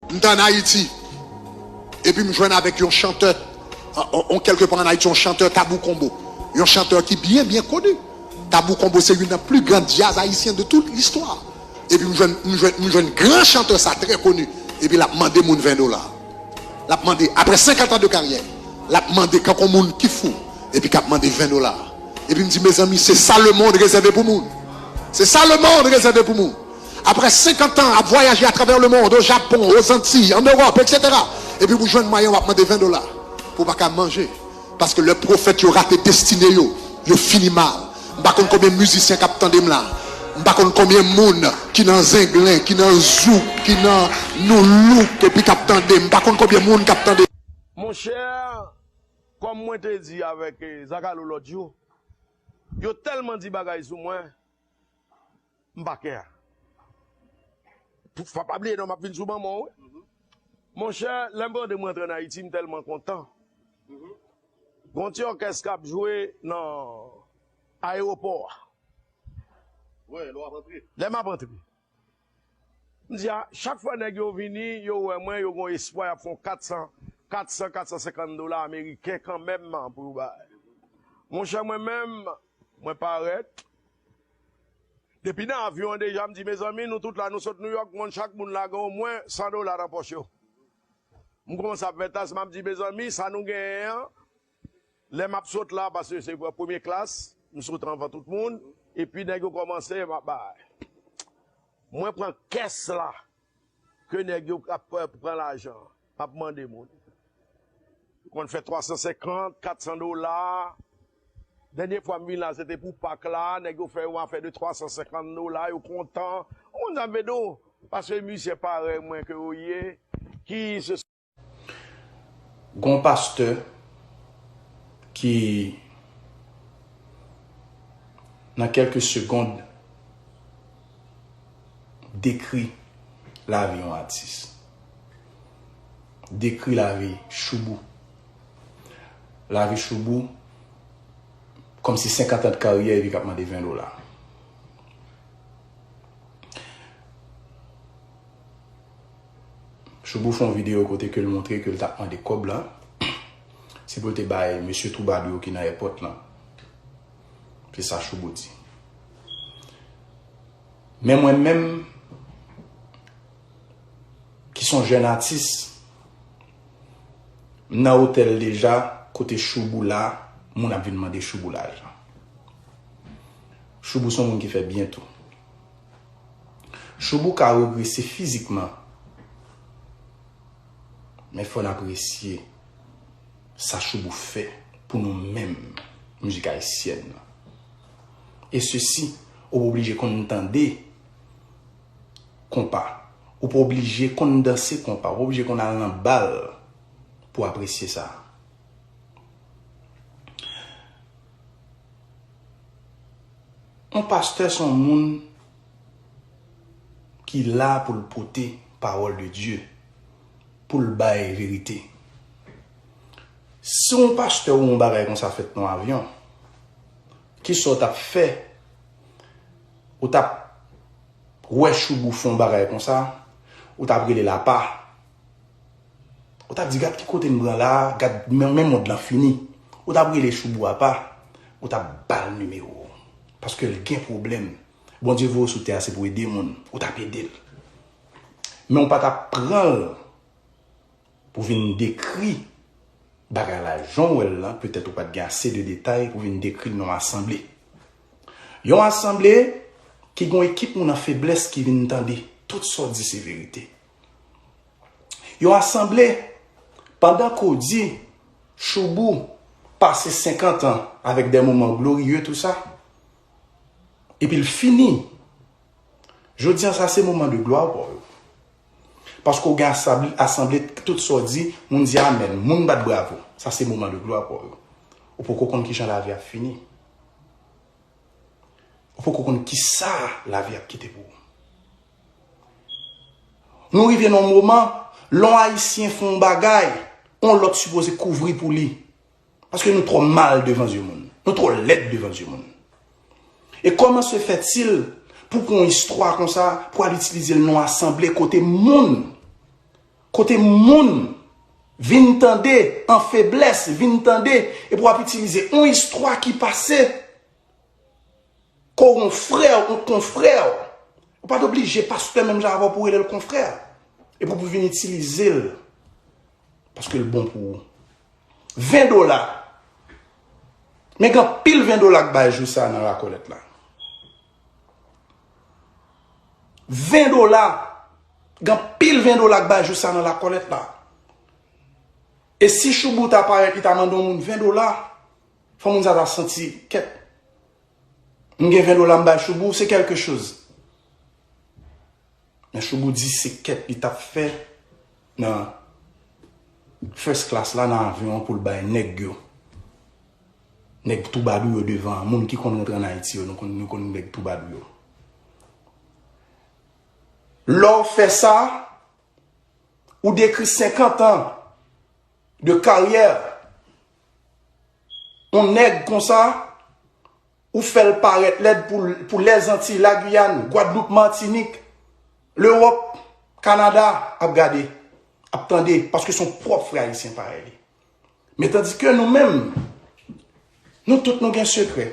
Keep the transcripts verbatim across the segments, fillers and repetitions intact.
M t ann Ayiti, epi m jwenn avèk yon chantè, on, on, kèlke pa ann Ayiti, yon chantè Tabou Combo. Yon chantè ki byen, byen koni. Tabou Combo se youn nan pli gran djaz ayisyen de tout listwa. Epi m jwenn, m jwenn, m jwenn gran chantè sa trè koni. Epi l ap mande moun ven dola. L ap mande, apre senkant an de karyè, l ap mande kankou moun ki fou, epi k ap mande ven dola. Epi m di, mezanmi, se sa lemonn rezève pou moun. Se sa lemonn rezève pou moun. Apre senkant an ap vwayaje atravè lemonn, o Japon, o Zantiy, an Ewòp, etsetera. Epi pou jwenn mwayen w ap mande ven dola pou w pa ka manje. Paske lè pwofèt yo rate destine yo, yo fini mal. M pa konn konbyen mizisyen k ap tande m la. M pa konn konbyen moun ki nan zenglen, ki nan zouk, ki nan noulouk, epi k ap tande m. M pa konn konbyen moun k ap tande. Monchè, kòm mwen te di avèk eh, Zakalo lòt jou, yo tèlman di bagay sou mwen, m pa kè. Pou- Fò pa bliye non, m ap vin sou manman w wi. Monchè, lè m tande mwen antre ann Ayiti, m tèlman kontan. Gon ti òkès k ap jwe nan ayewopò a. Wè, lè w ap antre. Lè m ap antre. M di a, chak fwa nèg yo vini, yo wè mwen, yo gon espwa y ap fè yon kat san, kat san, kat san senkant dola ameriken kanmenm pou yo bay. Monchè, mwen menm, mwen parèt. Depi nan avyon an deja, m di, mezanmi, nou tout la, nou sot Nouyòk, moun, chak moun la gen omwen san dola nan pòch yo. M kòmanse ap fè tas, m ap di, mezanmi, sa nou genyen an, lè m ap sot la, paske se premye klas, m sot anvan tout moun, epi nèg yo kòmanse, m ap bay. Mwen pran kès la, ke nèg yo ap pran lajan, m ap mande moun. Konn fè twa san senkant, kat san dola. Dènye fwa m vin la, se te pou Pak la, nèg yo fè yon afè de twa san senkant dola, yo kontan. Ou konn sa m vle di w? Paske mizisyen parèy mwen ke yo ye, ki se Gon pastè ki nan kèlke segond dekri lavi yon atis. Dekri lavi Shoubou. Lavi Shoubou kòmsi senkant an de karyè epi k ap mande ven dola. Shoubou fè yon videyo kote ke l montre ke l t ap mande kòb la. Se pou l te bay mesye twoubadou yo ki nan èpòt lan. Se sa Shoubou di. Men mwen menm, ki se yon jèn atis, m nan otèl deja kote Shoubou la, moun ap vin mande Shoubou lajan. Shoubou se yon moun ki fè byen tou. Shoubou ka regrese fizikman, men fò n apresye sa Shoubou fè pou nou menm mizik ayisyèn nan. E sesi, ou pa oblije konn tande konpa, ou pa oblije konn danse konpa, ou pa oblije konn al nan bal pou apresye sa. Yon pastè se yon moun ki la pou l pote pawòl de Dye, pou l bay verite. Si yon pastè ou yon bagay konsa fèt nan yon avyon, kisa w t ap fè? Ou t ap wè Shoubou fè yon bagay konsa, ou t ap rele l apa. Ou t ap di, gad ki kote m pran la, gad men men mond lan fini. Ou t ap rele Shoubou apa, ou t ap ba l nimewo w. Paske l gen pwoblèm. Bondye voye w sou tè a se pou ede moun, ou t ap ede l. Men ou pa t ap pran l pou vin dekri bagay la jan w wè l lan, petèt ou pa t gen ase de detay pou vin dekri l nan yon asanble. Yon asanble ki gen yon ekip moun an feblès ki vin tande tout sa w di se verite. Yon asanble, pandan ke w di Shoubou pase senkant an avèk de moman gloriye tou sa, epi l fini. Jodi an sa se moman de glwa pa w yo. Paske w gen asanble, asanble tout sa w di, moun di amèn, moun bat bravo. Sa se moman de glwa pa w yo. Ou poko konn kijan lavi ap fini. Ou poko konn kisa lavi ap kite pou ou. Nou rive nan yon moman, lè yon ayisyen fè yon bagay, yon lòt sipoze kouvri pou li. Paske nou twò mal devan zye moun. Nou twò lèd devan zye moun. E kòman se fètil pou pran yon istwa konsa, pou al itilize l nan yon asanble kote moun Kote moun vin tande an feblès, vin tande, epi w ap itilize yon istwa ki pase, ke w yon frè, yon konfrè. Ou pa t oblije pastè menm jan avè w pou w rele l konfrè. Epi w pou vin itilize l. Paske l bon pou ou. Ven dola. Men gen anpil ven dola k bay jou sa nan lakòlèt la. Ven dola. Gen anpil ven dola k bay jou sa nan lakòlèt la. E si Choubou ta parèt, li ta mande yon moun ven dola, fò moun sa ta santi, kèt. M gen ven dola m bay Choubou, se kèlke choz. Men Choubou di se kèt li t ap fè nan first class la nan avyon an pou l bay nèg yo. Nèg twoubadou yo devan an, moun ki konn rantre ann Ayiti yo, nou konn, nou konn nèg twoubadou yo. Lè w fè sa, ou detwi senkant an de karyè yon nèg konsa, ou fè l parèt lèd pou, pou Lèzantiy, Lagiyàn, Gwadloup, Matinik, Lewòp, Kanada ap gade, ap tande, paske se yon pwòp frè ayisyen parèy li. Men tandike nou menm, nou tout nou gen sekrè.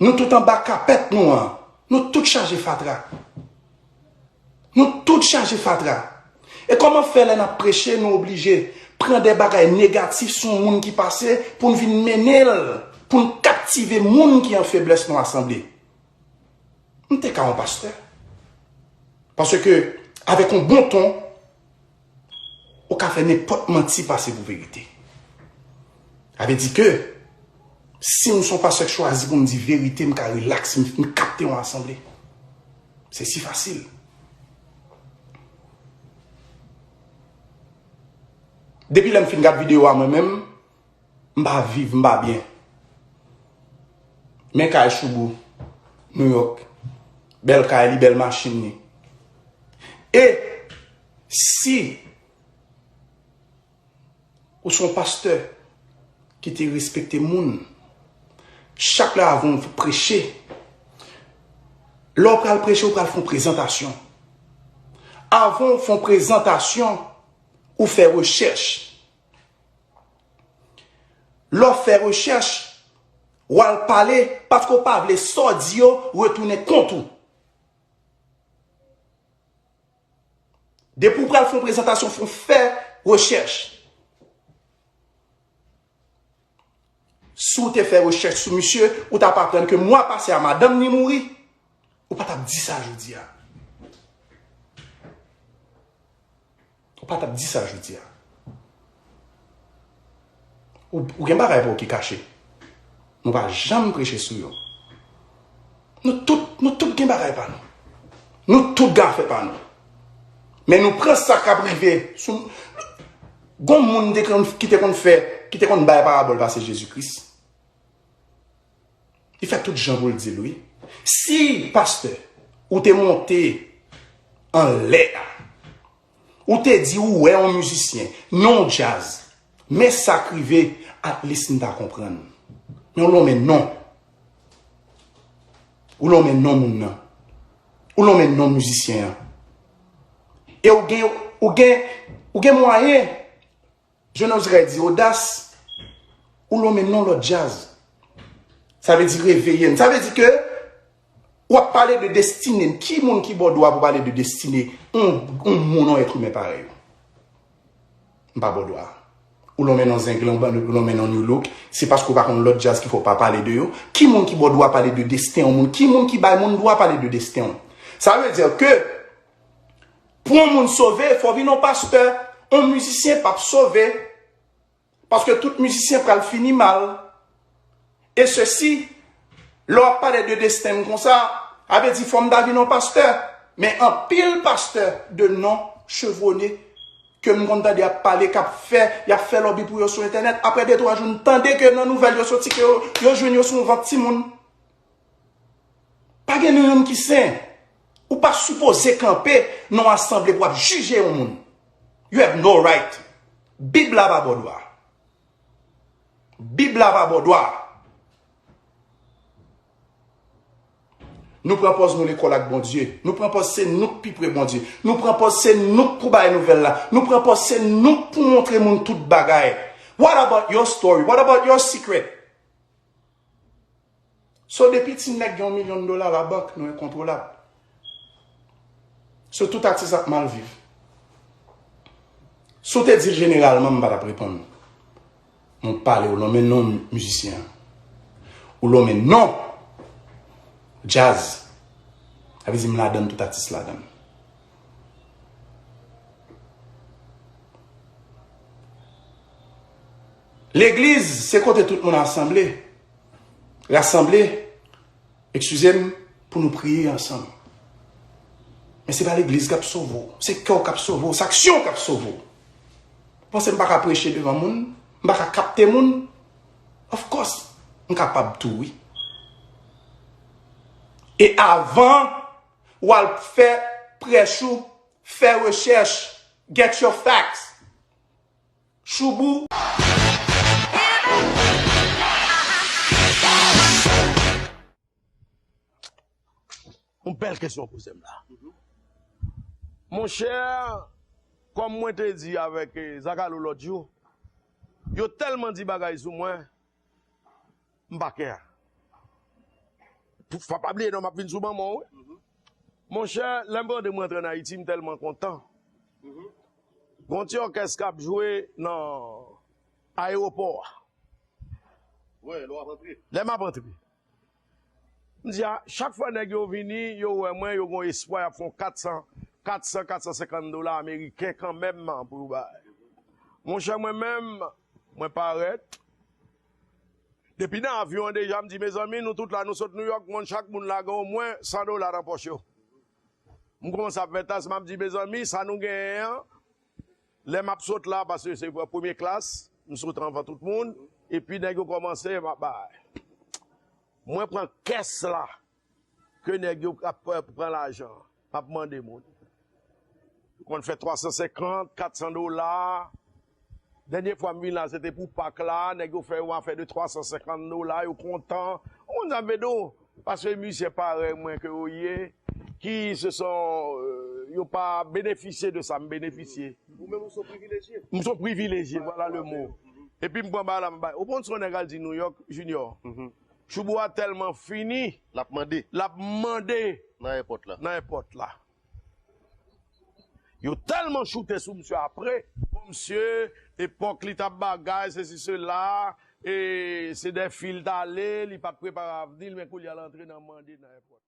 Nou tout anba kapèt nou an, nou tout chaje fatra. Nou tout chaje fatra. E kòman fè lè n ap preche, nou oblije pran de bagay negatif sou yon moun ki pase pou n vin mennen l, pou n kaptive moun ki an feblès nan asanble? M te ka yon pastè. Paske, avèk yon bon ton, ou ka fè nenpòt manti pase pou verite. Sa vle di ke, si m se yon pastè k chwazi pou m di verite, m ka rilaks, m, m kapte yon asanble. Se si fasil. Depi lè m fin gad videyo a mwen menm, m pa viv, m pa byen. Men kay Choubou, Nouyòk. Bèl kay li, bèl machin li. E si ou se yon pastè ki te respekte moun, chak lè avan w preche, lè w pral preche, ou pral fè yon prezantasyon. Avan w fè yon prezantasyon, ou fè rechèch. Lè w fè rechèch, w al pale, paske w pa vle sa w di yo retounen kont ou. Depi w pral fè yon prezantasyon, fò w fè rechèch. Si w te fè rechèch sou misye, ou t ap aprann ke mwa pase a, madanm ni mouri. Ou pa t ap di sa jodi a. Ou pa t ap di sa jodi a. Ou, ou gen bagay pa w ki kache. Nou pa janm preche sou yo. Nou tout, nou tout gen bagay pa nou. Nou tout gen afè pa nou. Men nou pran sa k ap rive sou, gon moun te konn, ki te konn fè, ki te konn bay parabòl pase Jezi Kris. Li fè tout jan pou l di l, wi. Si, pastè, ou te monte anlè a, ou te di ou wè yon mizisyen, non djaz, men sa k rive, at least m ta konprann. Men w lonmen non. Ou lonmen non moun nan. Ou lonmen non mizisyen an. E ou gen, ou gen, ou gen mwayen, je n'oserais dire odas, ou lonmen non lòt djaz. Sa vle di reveye n. Sa vle di ke w ap pale de destine n. Ki moun ki ba w dwa pou pale de destine yon, yon moun, yon èt imen parèy ou? M pa ba w dwa. Ou lonmen non Zenglen, ou lonmen non Nu Look, se paske w pa konn lòt djaz ki fè w pa pale de yo. Ki moun ki ba w dwa pale de desten yon moun? Ki moun ki bay moun dwa pale de desten w? Sa vle di ke pou yon moun sove, fò w vin yon pastè. Yon mizisyen p ap sove. Paske tout mizisyen pral fini mal. E sesi, lè w ap pale de desten m konsa, sa vle di fò m ta vin yon pastè. Men anpil pastè de non chevwone ke m konn tande ap pale, k ap fè, y ap fè lòbi pou yo sou entènèt. Apre de twa jou, n tande ke nan nouvèl yo soti ke yo, yo jwenn yo sou yon vant timoun. Pa gen ni youn ki sen. Ou pa sipoze kanpe nan yon asanble pou w ap jije yon moun. You have no right. Bib la pa ba w dwa. Bib la pa ba w dwa. Nou pran pòz nou lekòl ak Bondye. Nou pran pòz se nou k pi pre Bondye. Nou pran pòz se nou k pou bay nouvèl la. Nou pran pòz se nou k pou montre moun tout bagay. What about your story? What about your secret? So depi ti nèg gen yon milyon dola labank, nou enkontwolab. So tout atis ap mal viv. Si w te di l jeneralman, m pa t ap reponn. Men w pale, w lonmen non mizisyen an. Ou lonmen non djaz. Sa vle di m ladann, tout atis ladann. Legliz se kote tout moun asanble, rasanble, eskize m, pou nou priye ansanm. Men se pa legliz k ap sove w, se kè w k ap sove w, se aksyon w k ap sove w. Ou panse m pa ka preche devan moun? M pa ka kapte moun? Of course, m kapab tou wi. E avan w al fè prèch ou, fè rechèch, get your facts. Choubou. Yon bèl kesyon w poze m la. Monchè, kòm mwen te di avèk, eh, Zakalo lòt jou, yo tèlman di bagay sou mwen, m pa kè. Pou, fò pa bliye non, m ap vin sou manman w, wi. Monchè, lè m tande mwen antre ann Ayiti, m tèlman kontan. Gon ti òkès k ap jwe nan ayewopò a. Wi, lè w ap antre. Lè m ap antre. M di a, chak fwa nèg yo vini, yo wè mwen, yo gon espwa, y ap fè yon kat san, kat san, kat san senkant dola ameriken kanmenm pou yo bay. Monchè, mwen menm, mwen parèt. Depi nan avyon an deja, m di, mezanmi, nou tout la, nou sot Nouyòk, moun, chak moun lage omwen san dola nan pòch yo. M kòmanse ap fè tas, m ap di, mezanmi, sa nou genyen an, lè m ap sot la, paske se premye klas, m sot anvan tout moun, epi nèg yo kòmanse, m ap bay. Mwen pran kès la, ke nèg yo ap pran lajan, m ap mande moun. Yo konn fè twa san senkant, kat san dola. Dènye fwa m vin la, se te pou Pak la, nèg yo fè yon afè de twa san senkant dola, yo kontan. Ou konn sa m vle di w? Paske mizisyen parèy mwen ke yo ye, ki se son, euh, yo pa benefisye de sa m benefisye. Ou menm ou se yon privilejye. M se yon privilejye, voilà le mot. Epi m pran bagay la, m bay. Ou konn sa yon nèg al di Nouyòk, Junior? Choubou a tèlman fini. L ap mande. L ap mande. Nan èpòt la. Nan èpòt la. Yo tèlman choute sou misye apre. Bon, misye, epòk li t ap bagay, sesi, sela, e se de fi l t ale, li pa t prepare avni l, men kounye a l antre nan mande nan èpòt.